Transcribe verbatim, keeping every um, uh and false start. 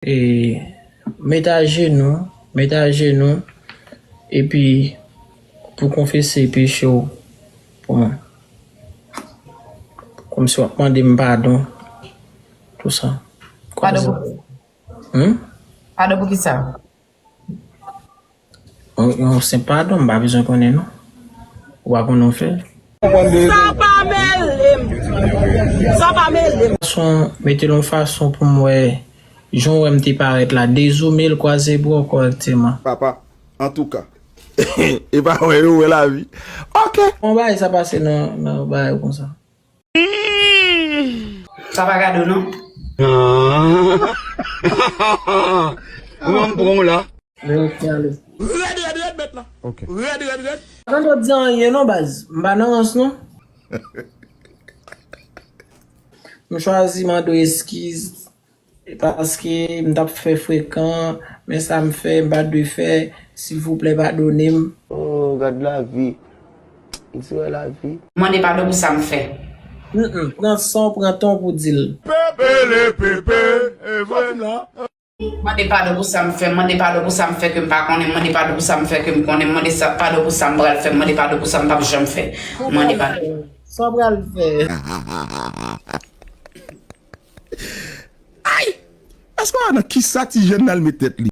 E, met ajenou, met ajenou, epi pou konfese peche w pou mwen. Kòmsi w ap mande m padon, tou sa. Padon pou ki? Hmm? Padon pou ki sa? Yon, yon senp padon, m pa bezwen konnen non. Ou pa konnen w fè. Sa pa mele m. Sa pa mele m. Fason, mete l yon fason pou m wè, jan w wè m te parèt la, dezoumé l, kwaze bra w kòrèkteman. Papa, antouka. E pa wè yo wè lavi. Ok. Yon bagay sa pase nan, nan bagay konsa. Sa pa gade w non. Mwen m pran w la. Rèd, rèd, rèd, mèt la. Ok. Rèd, rèd, rèd. Mwen pa di anyen non, baz. M pa nan rans non. M chwazi mande w eskiz. E paske m t ap fè frekan, men sa m fè, m pa t dwe fè, silvouplè padone m. Oh, gad lavi. Di wè lavi. Mande padon pou sa m fè. Mm, mm, pran san w, pran tan w pou di l. Pepe le pepe, e vre. Mande padon pou sa m fè, mande padon pou sa m fè ke m pa konnen, mande padon pou sa m fè ke m konnen, mande sa, padon pou sa m pral fè, mande padon pou sa m p ap janm fè. Mande padon. Sa w pral fè. Ay! Èske w wè nan kisa ti jèn nan al met tèt li?